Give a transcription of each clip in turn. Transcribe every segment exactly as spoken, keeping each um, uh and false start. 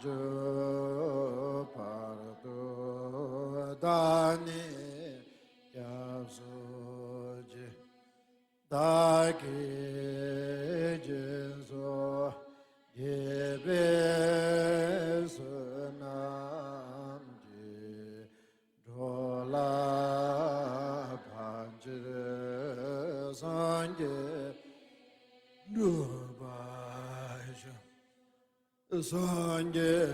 བར་དུ་བདག་ནི་སྐྱབས་སུ་མཆི། བདག་གིས་སྦྱིན་སོགས་བགྱིས་པའི་བསོད་ནམས་ཀྱིས། འགྲོ་ལ་ཕན་ཕྱིར་སངས་རྒྱས་འགྲུབ་པར་ཤོག། སངས་རྒྱས་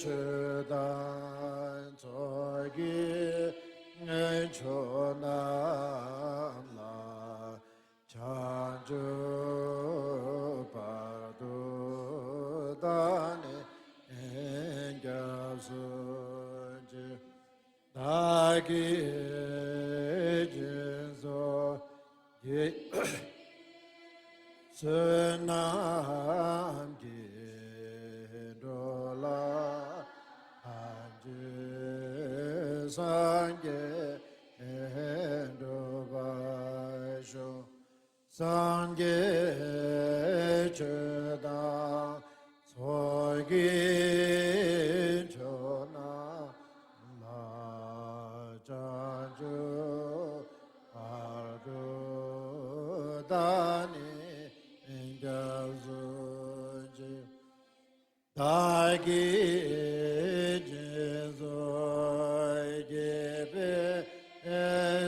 ཆོས་དང་ཚོགས་ཀྱི་མཆོག་རྣམས་ལ། བྱང་ཆུབ་བར་དུ་བདག་ནི་སྐྱབས་སུ་མཆི། བདག་གིས་སྦྱིན་སོགས་བགྱིས་བསོད་ནམས་ཀྱིས། འགྲོ་ལ་ཕན་ཕྱིར་སངས་རྒྱས་འགྲུབ་པར་ཤོག། སངས་རྒྱས་ཆོས་དང་ཚོགས་ཀྱི་མཆོག་རྣམས་ལ། བྱང་ཆུབ་བར་དུ་བདག་ནི་སྐྱབས་སུ་མཆི། བདག་གིས་སྦྱིན་སོགས་བགྱིས་པའི་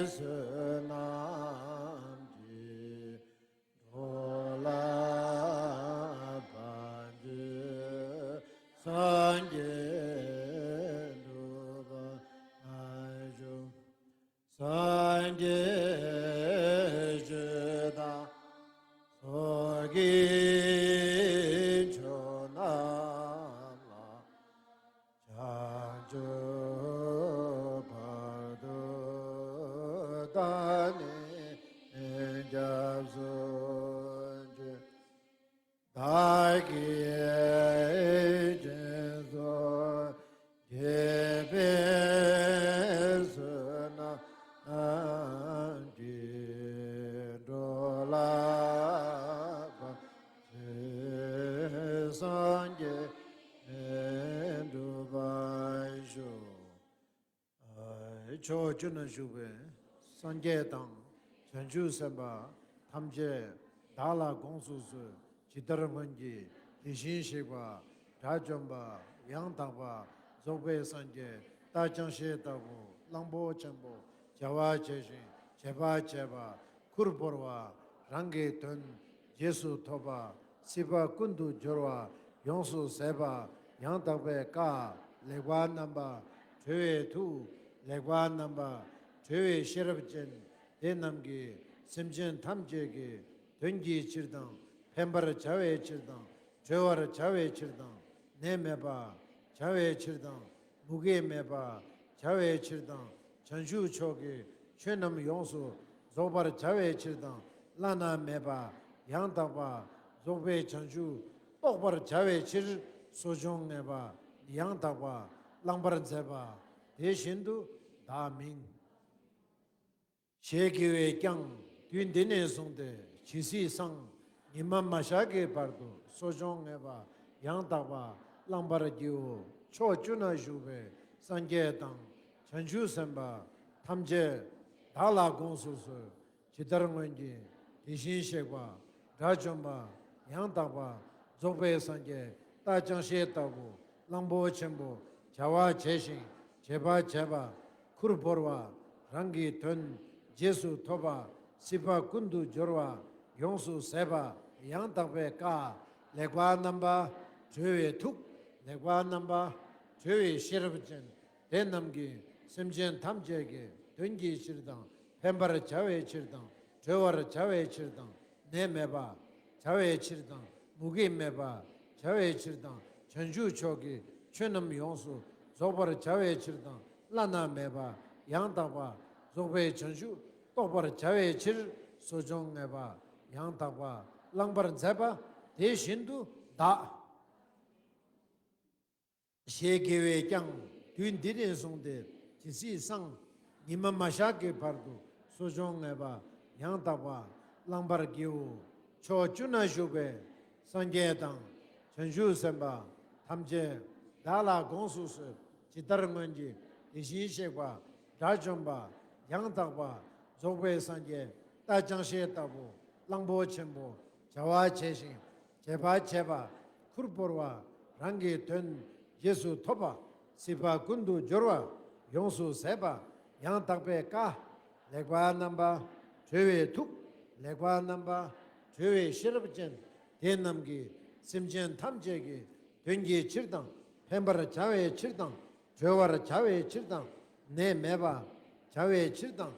བསོད་ནམས་ཀྱིས། འགྲོ་ལ་ཕན་ཕྱིར་སངས་རྒྱས་འགྲུབ་པར་ཤོག། སངས་རྒྱས་ཆོས་དང་ཚོགས་ཀྱི་མཆོག་རྣམས་ལ། བྱང་ཆུབ་བར་དུ་བདག་ནི་སྐྱབས་སུ་མཆི། བདག་གིས་སྦྱིན་སོགས་བགྱིས་པའི་བསོད་ནམས་ཀྱིས། འགྲོ་ལ་ཕན་ཕྱིར་སངས་རྒྱས་འགྲུབ་པར་ཤོག། ཕྱོགས་བཅུ་ན་བཞུགས་པའི་སངས་རྒྱས་དང་བྱང་ཆུབ་སེམས་དཔའ་ཐམས་ཅད་བདག་ལ་དགོངས་སུ་གསོལ། ཇི་ལྟར་སྔོན་གྱི་དེ་བཞིན་གཤེགས་པ་དགྲ་བཅོམ་པ་ཡང་དག་པ་རྫོགས་པའི་སངས་རྒྱས་རྟ་ཅང་ཤེས་ལྟ་བུ་གླང་པོ་ཆེན་པོ་བྱ་བ་བྱས་ཤིང་བྱེད་པ་བྱས་པ་ཁུར་བོར་བ་རང་གི་དོན་རྗེས་སུ་ཐོབ་པ་སྲིད་པ་ཀུན་ཏུ་སྦྱོར་བ་ཡོངས་སུ་ཟད་པ་ཡང་དག་པའི་བཀའ་ལེགས་པར་རྣམ་པར་གྲོལ་བའི་ཐུགས་ལེགས་པར་རྣམ་པར་གྲོལ་བའི་ཤེས་རབ་ཅན། དེ་རྣམས་ཀྱིས་སེམས་ཅན་ཐམས་ཅད་ཀྱི་དོན་གྱི་ཕྱིར་དང་། ཕན་པར་བྱ་བའི་ཕྱིར་དང་། གྲོལ་བར་བྱ་བའི་ཕྱིར་དང་། ནད་མེད་པར་བྱ་བའི་ཕྱིར་དང་། མུ་གེ་མེད་པར་བྱ་བའི་ཕྱིར་དང་། བྱང་ཆུབ་མཆོག་གི་ཆོས་རྣམས་ཡོངས་སུ་རྫོགས་པར་བྱ་བའི་ཕྱིར་དང་། བླ་ན་མེད་པ་ཡང་དག་པ་རྫོགས་པའི་བྱང་ཆུབ་རྟོགས་པར་བྱ་བའི་ཕྱིར་གསོ་སྦྱོང་ངེས་པ་ཡང་དག་པ་བླང་བར་མཛད་པ། དེ་བཞིན་དུ་བདག་མིང་། ཞེས་དགེ་བས་ཀྱང་དུས་འདི་ནས་བཟུང་སྟེ་ཇི་སྲིད་སང་ཉི་མ་མ་ཤར་གྱི་བར་དུ་གསོ་སྦྱོང་ངེས་པ་ཡང་དག་པ་བླང་བར་བགྱིའོ། ཕྱོགས་བཅུ་ན་བཞུགས་པའི་སངས་རྒྱས་དང་བྱང་ཆུབ་སེམས་དཔའ་ཐམས་ཅད་བདག་ལ་དགོངས་སུ་གསོལ། ཇི་ལྟར་སྔོན་གྱི་དེ་བཞིན་གཤེགས་པ་དགྲ་བཅོམ་པ་ཡང་དག་པ་རྫོགས་པའི་སངས་རྒྱས་རྟ་ཅང་ཤེས་ལྟ་བུ་གླང་པོ་ཆེན་པོ་བྱ་བ་བྱས་ཤིང་བྱེད་པ་བྱས་པ་ཁུར་བོར་བ་རང་གི་དོན་རྗེས་སུ་ཐོབ་པ་སྲིད་པ་ཀུན་ཏུ་སྦྱོར་བ་ཡོངས་སུ་ཟད་པ་ཡང་དག་པའི་བཀའ་ལེགས་པར་རྣམ་པར་གྲོལ་བའི་ཐུགས་ལེགས་པར་རྣམ་པར་གྲོལ་བའི་ཤེས་རབ་ཅན། དེ་རྣམས་ཀྱིས་སེམས་ཅན་ཐམས་ཅད་ཀྱི་དོན་གྱི་ཕྱིར་དང་། ཕན་པར་བྱ་བའི་ཕྱིར་དང་། གྲོལ་བར་བྱ་བའི་ཕྱིར་དང་། ནད་མེད་པར་བྱ་བའི་ཕྱིར་དང་། མུ་གེ་མེད་པར་བྱ་བའི་ཕྱིར་དང་། བྱང་ཆུབ་མཆོག་གི་ཆོས་རྣམས་ཡོངས་སུ་རྫོགས་པར་བྱ་བའི་ཕྱིར་དང་། བླ་ན་མེད་པ་ཡང་དག་པ་རྫོགས་པའི་བྱང་ཆུབ་རྟོགས་པར་བྱ་བའི་ཕྱིར་གསོ་སྦྱོང་ངེས་པ་ཡང་དག་པ་བླང་བར་མཛད་པ། དེ་བཞིན་དུ་བདག་ཞེས་དགེ་བས་ཀྱང་དུས་འདི་ནས་བཟུང་སྟེ་ཇི་སྲིད་སང་ཉི་མ་མ་ཤར་གྱི་བར་དུ་གསོ་སྦྱོང་ངེས་པ་ཡང་དག་པ་བླང་བར་བགྱིའོ། ཕྱོགས་བཅུ་ན་བཞུགས་པའི་སངས་རྒྱས་དང་བྱང་ཆུབ་སེམས་དཔའ་ ཐམས་ཅད་བདག་ལ་དགོངས་སུ་གསོལ། ཇི་ལྟར་སྔོན་གྱི་དེ་བཞིན་གཤེགས་པ་དགྲ་བཅོམ་པ་ཡང་དག་པ་རྫོགས་པའི་སངས་རྒྱས་རྟ་ཅང་ཤེས་ལྟ་བུ་གླང་པོ་ཆེན་པོ་བྱ་བ་བྱས་ཤིང་བྱེད་པ་བྱས་པ་ཁུར་བོར་བ་རང་གི་དོན་རྗེས་སུ་ཐོབ་པ་སྲིད་པ་ཀུན་ཏུ་སྦྱོར་བ་ཡོངས་སུ་ཟད་པ་ཡང་དག་པའི་བཀའ། ལེགས་པར་རྣམ་པར་གྲོལ་བའི་ཐུགས། ལེགས་པར་རྣམ་པར་གྲོལ་བའི་ཤེས་རབ་ཅན། དེ་རྣམས་ཀྱིས་སེམས་ཅན་ཐམས་ཅད་ཀྱི་དོན་གྱི་ཕྱིར་དང་། ཕན་པར་བྱ་བའི་ཕྱིར་དང་། གྲོལ་བར་བྱ་བའི་ཕྱིར་དང་། ནད་མེད་པར་བྱ་བའི་ཕྱིར་དང་།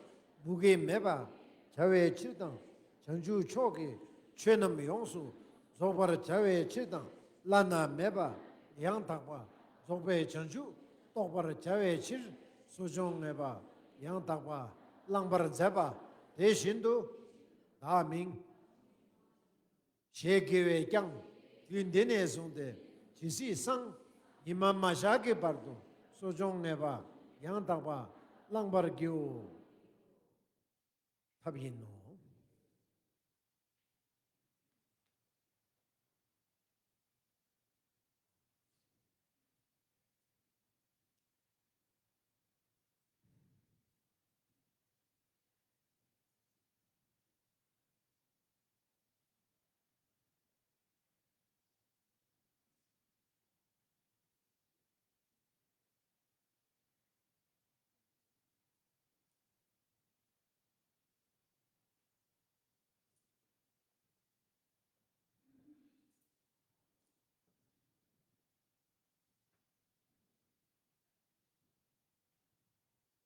མུ་གེ་མེད་པར་བྱ་བའི་ཕྱིར་དང་། བྱང་ཆུབ་མཆོག་གི་ཆོས་རྣམས་ཡོངས་སུ་རྫོགས་པར་བྱ་བའི་ཕྱིར་དང་། བླ་ན་མེད་པ་ཡང་དག་པ་རྫོགས་པའི་བྱང་ཆུབ་རྟོགས་པར་བྱ་བའི་ཕྱིར། གསོ་སྦྱོང་ངེས་པ་ཡང་དག་པ་བླང་བར་མཛད་པ། དེ་བཞིན་དུ་བདག་མིང་ཞེས་བགྱི་བས་ཀྱང་དུས་འདི་ནས་བཟུང་སྟེ་ཇི་སྲིད་སང་ཉི་མ་མ་ཤར་གྱི་བར་དུ་གསོ་སྦྱོང་ངེས་པ་ཡང་དག་པ་བླང་བར་བགྱིའོ། ཐབས་ཡིན་ནོ།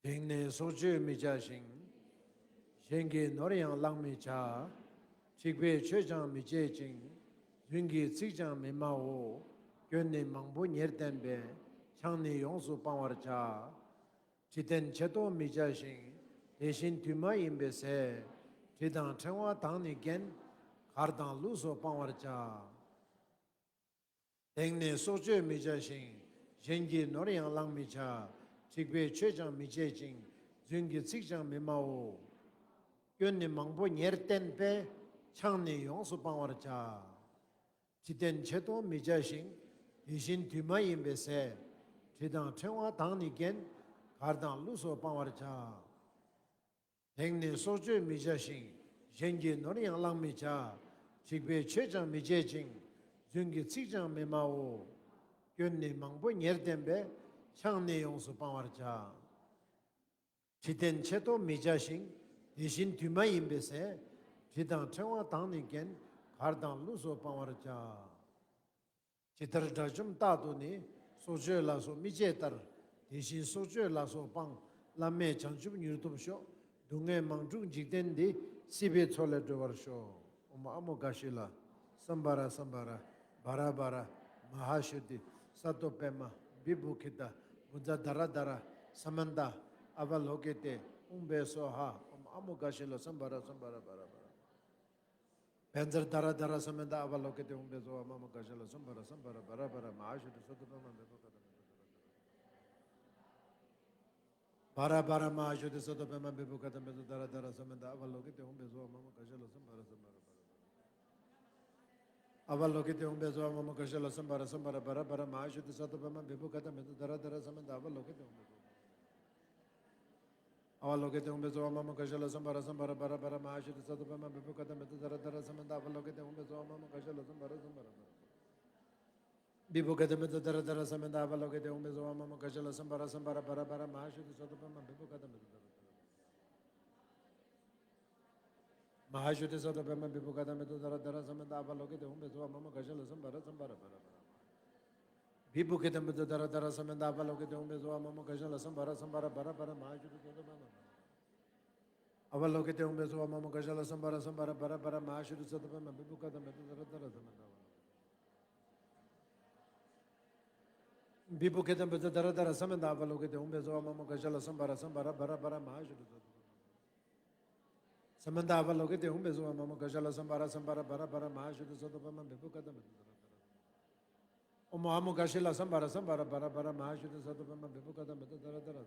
དེང་ནས་སྲོག་གཅོད་མི་བྱ་ཞིང་། གཞན་གྱི་ནོར་ཡང་བླང་མི་བྱ། འཁྲིག་པའི་ཆོས་ཀྱང་མི་བྱེད་ཅིང་། རྫུན་གྱི་ཚིག་ཀྱང་མི་སྨྲའོ། སྐྱོན་ནི་མང་པོ་ཉེར་བསྟན་པས། ཆང་ནི་ཡོངས་སུ་སྤང་བར་བྱ། དྲི་ལྡན་ཆེ་མཐོང་མི་བྱ་ཞིང་། དེ་བཞིན་དུས་མ་ཡིན་པའི་ཟས། དྲི་དང་ཕྲེང་བ་དང་ནི་རྒྱན། གར་དང་ལུས་སོགས་སྤང་བར་བྱ། དེང་ནས་སྲོག་གཅོད་མི་བྱ་ཞིང་། གཞན་གྱི་ནོར་ཡང་བླང་མི་བྱ། འཁྲིག་པའི་ཆོས་ཀྱང་མི་བྱེད་ཅིང་། རྫུན་གྱི་ཚིག་ཀྱང་མི་སྨྲའོ། སྐྱོན་ནི་མང་པོ་ཉེར་བསྟན་པས། ཆང་ནི་ཡོངས་སུ་སྤང་བར་བྱ། དྲི་ལྡན་ཆེ་མཐོང་མི་བྱ་ཞིང་། དེ་བཞིན་དུས་མ་ཡིན་པའི་ཟས། དྲི་དང་ཕྲེང་བ་དང་ནི་རྒྱན། གར་དང་ལུས་སོགས་སྤང་བར་བྱ། དེང་ནས་སྲོག་གཅོད་མི་བྱ་ཞིང་། གཞན་གྱི་ནོར་ཡང་བླང་མི་བྱ། འཁྲིག་པའི་ཆོས་ཀྱང་མི་བྱེད་ཅིང་། རྫུན་གྱི་ཚིག་ཀྱང་མི་སྨྲའོ། སྐྱོན་ནི་མང་པོ་ཉེར་བསྟན་པས། ཆང་ནི་ཡོངས་སུ་སྤང་བར་བྱ། དྲི་ལྡན་ཆེ་མཐོང་མི་བྱ་ཞིང་། དེ་བཞིན་དུས་མ་ཡིན་པའི་ཟས། དྲི་དང་ཕྲེང་བ་དང་ནི་རྒྱན། གར་དང་ལུས་སོགས་སྤང་བར་བྱ། ཇི་ལྟར་དགྲ་བཅོམ་རྟག་ཏུ་ནི། སྲོག་གཅོད་ལ་སོགས་མི་བྱེད་ལྟར། དེ་བཞིན་སྲོག་གཅོད་ལ་སོགས་སྤང་། བླ་མེད་བྱང་ཆུབ་མྱུར་ཐོབ་ཤོག། སྡུག་བསྔལ་མང་དྲུག་འཇིག་རྟེན་འདི། སྲིད་པའི་མཚོ་ལས་སྒྲོལ་བར་ཤོག། ཨོཾ་ཨ་མོ་ག་ཤི་ལ། སམྦྷ་ར་སམྦྷ་ར། བྷ་ར་བྷ་ར། མ་ཧཱ་ཤོ་ཏི། སཏྭ་པདྨ། བི་བྷུ་ཁི་ཏ། བྷུ་ཛ་དྷ་ར་དྷ་ར། སྨན་ཏ། ཨ་བ་ལོ་ཀི་ཏེ། ཨུཾ་བྷེ་སྭཱ་ཧཱ། ཨོཾ་ཨ་མོ་ག་ཤི་ལ། སམྦྷ་ར་སམྦྷ་ར། བྷ་ར་བྷ་ར། བཛྲ་དྷ་ར་དྷ་ར་སྨན་ཏ། ཨ་བ་ལོ་ཀི་ཏེ། ཨུཾ་བྷེ་སྭཱ་ཧཱ། མ་མོ་ག་ཤི་ལ། སམྦྷ་ར་སམྦྷ་ར། བྷ་ར་བྷ་ར། མ་ཧཱ་ཤོ་ཏི། སཏྭ་པདྨ། བི་བྷུ་ཁི་ཏ། བྷུ་ཛ་དྷ་ར་དྷ་ར། བྷ་ར་བྷ་ར། མ་ཧཱ་ཤོ་ཏི། སཏྭ་པདྨ། བི་བྷུ་ཁི་ཏ། བཛྲ་དྷ་ར་དྷ་ར་སྨན་ཏ། ཨ་བ་ལོ་ཀི་ཏེ། ཨུཾ་བྷེ་སྭཱ་ཧཱ། མ་མོ་ག་ཤི་ལ། སམྦྷ་ར་སམྦྷ་ར། བྷ་ར་བྷ་ར། ཨ་བ་ལོ་ཀི་ཏེ། ཨུཾ་བྷེ་སྭཱ་ཧཱ། མ་མོ་ག་ཤི་ལ། སམྦྷ་ར་སམྦྷ་ར། བྷ་ར་བྷ་ར། མ་ཧཱ་ཤོ་ཏི། སཏྭ་པདྨ། བི་བྷུ་ཁི་ཏ། བཛྲ་དྷ་ར་དྷ་ར་སྨན་ཏ། ཨ་བ་ལོ་ཀི་ཏེ། ཨུཾ་བྷེ་སྭཱ་ཧཱ། ཨ་བ་ལོ་ཀི་ཏེ། ཨུཾ་བྷེ་སྭཱ་ཧཱ། མ་མོ་ག་ཤི་ལ། སམྦྷ་ར་སམྦྷ་ར། བྷ་ར་བྷ་ར། མ་ཧཱ་ཤོ་ཏི། སཏྭ་པདྨ། བི་བྷུ་ཁི་ཏ། བཛྲ་དྷ་ར་དྷ་ར་སྨན་ཏ། ཨ་བ་ལོ་ཀི་ཏེ། ཨུཾ་བྷེ་སྭཱ་ཧཱ། མ་མོ་ག་ཤི་ལ། སམྦྷ་ར་སམྦྷ་ར། བྷ་ར་བྷ་ར། བི་བྷུ་ཁི་ཏ། བཛྲ་དྷ་ར་དྷ་ར་སྨན་ཏ། ཨ་བ་ལོ་ཀི་ཏེ། ཨུཾ་བྷེ་སྭཱ་ཧཱ། མ་མོ་ག་ཤི་ལ། སམྦྷ་ར་སམྦྷ་ར། བྷ་ར་བྷ་ར། མ་ཧཱ་ཤོ་ཏི། སཏྭ་པདྨ། བི་བྷུ་ཁི་ཏ། བཛྲ་དྷ་ར་དྷ་ར། མ་ཧཱ་ཤོ་ཏི། སཏྭ་པདྨ། བི་བྷུ་ཁི་ཏ། བཛྲ་དྷ་ར་དྷ་ར་སྨན་ཏ། ཨ་བ་ལོ་ཀི་ཏེ། ཨུཾ་བྷེ་སྭཱ་ཧཱ། མ་མོ་ག་ཤི་ལ། སམྦྷ་ར་སམྦྷ་ར། བྷ་ར་བྷ་ར། བི་བྷུ་ཁི་ཏ། བཛྲ་དྷ་ར་དྷ་ར་སྨན་ཏ། ཨ་བ་ལོ་ཀི་ཏེ། ཨུཾ་བྷེ་སྭཱ་ཧཱ། མ་མོ་ག་ཤི་ལ། སམྦྷ་ར་སམྦྷ་ར། བྷ་ར་བྷ་ར། མ་ཧཱ་ཤོ་ཏི། སཏྭ་པདྨ། ཨ་བ་ལོ་ཀི་ཏེ། ཨུཾ་བྷེ་སྭཱ་ཧཱ། མ་མོ་ག་ཤི་ལ། སམྦྷ་ར་སམྦྷ་ར། བྷ་ར་བྷ་ར། མ་ཧཱ་ཤོ་ཏི། སཏྭ་པདྨ། བི་བྷུ་ཁི་ཏ། བཛྲ་དྷ་ར་དྷ་ར་སྨན་ཏ། ཨ་བ་ལོ་ཀི་ཏེ། བི་བྷུ་ཁི་ཏ། བཛྲ་དྷ་ར་དྷ་ར་སྨན་ཏ། ཨ་བ་ལོ་ཀི་ཏེ། ཨུཾ་བྷེ་སྭཱ་ཧཱ། མ་མོ་ག་ཤི་ལ། སམྦྷ་ར་སམྦྷ་ར། བྷ་ར་བྷ་ར། མ་ཧཱ་ཤོ་ཏི། སཏྭ་པདྨ། སྨན་ཏ། ཨ་བ་ལོ་ཀི་ཏེ། ཨུཾ་བྷེ་སྭཱ་ཧཱ། མ་མོ་ག་ཤི་ལ། སམྦྷ་ར་སམྦྷ་ར། བྷ་ར་བྷ་ར། མ་ཧཱ་ཤོ་ཏི། སཏྭ་པདྨ། བི་བྷུ་ཁི་ཏ། བཛྲ་དྷ་ར་དྷ་ར། ཨོཾ་ཨ་མོ་ག་ཤི་ལ། སམྦྷ་ར་སམྦྷ་ར། བྷ་ར་བྷ་ར། མ་ཧཱ་ཤོ་ཏི། སཏྭ་པདྨ། བི་བྷུ་ཁི་ཏ། བཛྲ་དྷ་ར་དྷ་ར།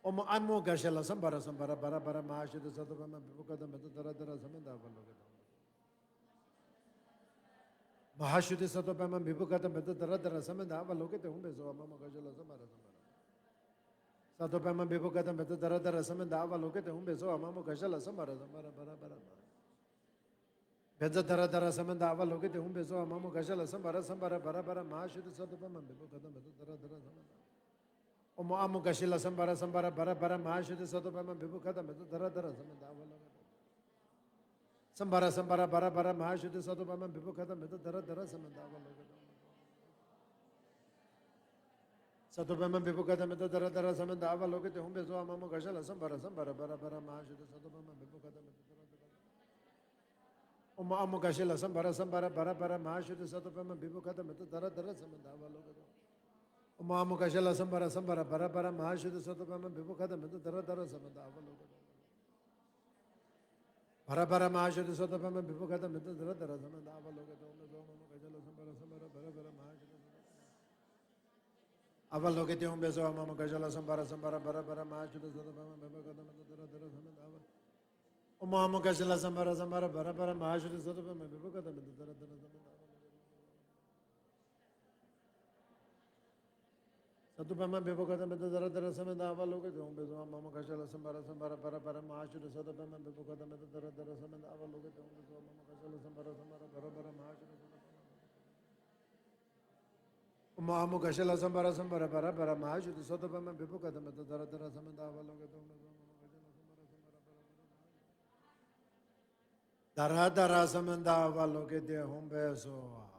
ཨོཾ་ཨ་མོ་ག་ཤི་ལ། སམྦྷ་ར་སམྦྷ་ར། བྷ་ར་བྷ་ར། མ་ཧཱ་ཤོ་ཏི། སཏྭ་པདྨ། བི་བྷུ་ཁི་ཏ། བཛྲ་དྷ་ར་དྷ་ར། སྨན་ཏ། ཨ་བ་ལོ་ཀི་ཏེ། མ་ཧཱ་ཤུདྡྷི་སཏྭ་པདྨ་བི་བྷུ་ཀ་ཏ་མི་ཏ་དྷ་ར་དྷ་ར་ས་མནྟ་ཨ་བ་ལོ་ཀི་ཏེ་ཧཱུྃ་བྷེ་སྭཱ་ཧཱ། མ་མོ་ག་ཤི་ལ་སཾ་བྷ་ར་སཾ་བྷ་ར། སཏྭ་པདྨ་བི་བྷུ་ཀ་ཏ་མི་ཏ་དྷ་ར་དྷ་ར་ས་མནྟ་ཨ་བ་ལོ་ཀི་ཏེ་ཧཱུྃ་བྷེ་སྭཱ་ཧཱ། མ་མོ་ག་ཤི་ལ་སཾ་བྷ་ར་སཾ་བྷ་ར་བྷ་ར་བྷ་ར་མ། བྷེ་ཛ་དྷ་ར་དྷ་ར་ས་མནྟ་ཨ་བ་ལོ་ཀི་ཏེ་ཧཱུྃ་བྷེ་སྭཱ་ཧཱ། མ་མོ་ག་ཤི་ལ་སཾ་བྷ་ར་སཾ་བྷ་ར་བྷ་ར་བྷ་ར། མ་ཧཱ་ཤུདྡྷི་སཏྭ་པདྨ་བི་བྷུ་ཀ་ཏ་མི་ཏ་དྷ་ར་དྷ་ར་ས་མནྟ། ཨོཾ་ཨ་མོ་ག་ཤི་ལ་སཾ་བྷ་ར་སཾ་བྷ་ར་བྷ་ར་བྷ་ར། མ་ཧཱ་ཤུདྡྷི་སཏྭ་པདྨ་བི་བྷུ་ཀ་ཏ་མི་ཏ་དྷ་ར་དྷ་ར་ས་མནྟ་ཨ་བ་ལོ་ཀི་ཏེ། སཾ་བྷ་ར་སཾ་བྷ་ར་བྷ་ར་བྷ་ར། མ་ཧཱ་ཤུདྡྷི་སཏྭ་པདྨ་བི་བྷུ་ཀ་ཏ་མི་ཏ་དྷ་ར་དྷ་ར་ས་མནྟ་ཨ་བ་ལོ་ཀི་ཏེ། སཏྭ་པདྨ་བི་བྷུ་ཀ་ཏ་མི་ཏ་དྷ་ར་དྷ་ར་ས་མནྟ་ཨ་བ་ལོ་ཀི་ཏེ་ཧཱུྃ་བྷེ་སྭཱ་ཧཱ། མ་མོ་ག་ཤི་ལ་སཾ་བྷ་ར་སཾ་བྷ་ར་བྷ་ར་བྷ་ར། མ་ཧཱ་ཤུདྡྷི་སཏྭ་པདྨ་བི་བྷུ་ཀ་ཏ་མི་ཏ་དྷ་ར་དྷ་ར། ཨོཾ་ཨ་མོ་ག་ཤི་ལ་སཾ་བྷ་ར་སཾ་བྷ་ར་བྷ་ར་བྷ་ར། མ་ཧཱ་ཤུདྡྷི་སཏྭ་པདྨ་བི་བྷུ་ཀ་ཏ་མི་ཏ་དྷ་ར་དྷ་ར་ས་མནྟ་ཨ་བ་ལོ་ཀི་ཏེ། ཨོཾ་ཨ་མོ་ག་ཤི་ལ་སཾ་བྷ་ར་སཾ་བྷ་ར་བྷ་ར་བྷ་ར། མ་ཧཱ་ཤུདྡྷི་སཏྭ་པདྨ་བི་བྷུ་ཀ་ཏ་མི་ཏ་དྷ་ར་དྷ་ར་ས་མནྟ་ཨ་བ་ལོ་ཀི་ཏེ། བྷ་ར་བྷ་ར། མ་ཧཱ་ཤུདྡྷི་སཏྭ་པདྨ་བི་བྷུ་ཀ་ཏ་མི་ཏ་དྷ་ར་དྷ་ར་ས་མནྟ་ཨ་བ་ལོ་ཀི་ཏེ། ཨོཾ་བྷེ་སྭཱ་ཧཱ། མ་མོ་ག་ཤི་ལ་སཾ་བྷ་ར་སཾ་བྷ་ར་བྷ་ར་བྷ་ར། མ་ཧཱ་ཤུདྡྷི་སཏྭ་པདྨ་ཨ་བ་ལོ་ཀི་ཏེ་ཧཱུྃ་བྷེ་སྭཱ་ཧཱ། མ་མོ་ག་ཤི་ལ་སཾ་བྷ་ར་སཾ་བྷ་ར་བྷ་ར་བྷ་ར། མ་ཧཱ་ཤུདྡྷི་སཏྭ་པདྨ་བི་བྷུ་ཀ་ཏ་མི་ཏ་དྷ་ར་དྷ་ར་ས་མནྟ་ཨ་བ། ཨོཾ་ཨ་མོ་ག་ཤི་ལ་སཾ་བྷ་ར་སཾ་བྷ་ར་བྷ་ར་བྷ་ར། མ་ཧཱ་ཤུདྡྷི་སཏྭ་པདྨ་བི་བྷུ་ཀ་ཏ་མི་ཏ་དྷ་ར་དྷ་ར་ས་མནྟ་ཨ་བ་ལོ་ཀི་ཏེ། སཏྭ་པདྨ་བི་བྷུ་ཀ་ཏ་མི་ཏ་དྷ་ར་དྷ་ར་ས་མནྟ་ཨ་བ་ལོ་ཀི་ཏེ་ཧཱུྃ་བྷེ་སྭཱ་ཧཱ། མ་མོ་ག་ཤི་ལ་སཾ་བྷ་ར་སཾ་བྷ་ར་བྷ་ར་བྷ་ར། མ་ཧཱ་ཤུདྡྷི་སཏྭ་པདྨ་བི་བྷུ་ཀ་ཏ་མི་ཏ་དྷ་ར་དྷ་ར་ས་མནྟ་ཨ་བ་ལོ་ཀི་ཏེ་ཧཱུྃ་བྷེ་སྭཱ་ཧཱ། མ་མོ་ག་ཤི་ལ་སཾ་བྷ་ར་སཾ་བྷ་ར་བྷ་ར་བྷ་ར། མ་ཧཱ་ཤུདྡྷི་སཏྭ་པདྨ། ཨོཾ་ཨ་མོ་ག་ཤི་ལ་སཾ་བྷ་ར་སཾ་བྷ་ར་བྷ་ར་བྷ་ར། མ་ཧཱ་ཤུདྡྷི་སཏྭ་པདྨ་བི་བྷུ་ཀ་ཏ་མི་ཏ་དྷ་ར་དྷ་ར་ས་མནྟ་ཨ་བ་ལོ་ཀི་ཏེ་ཧཱུྃ་བྷེ་སྭཱ་ཧཱ། མ་མོ་ག་ཤི་ལ་སཾ་བྷ་ར་སཾ་བྷ་ར་བྷ་ར་བྷ་ར། དྷ་ར་དྷ་ར་ས་མནྟ་ཨ་བ་ལོ་ཀི་ཏེ་ཧཱུྃ་བྷེ་སྭཱ་ཧཱ།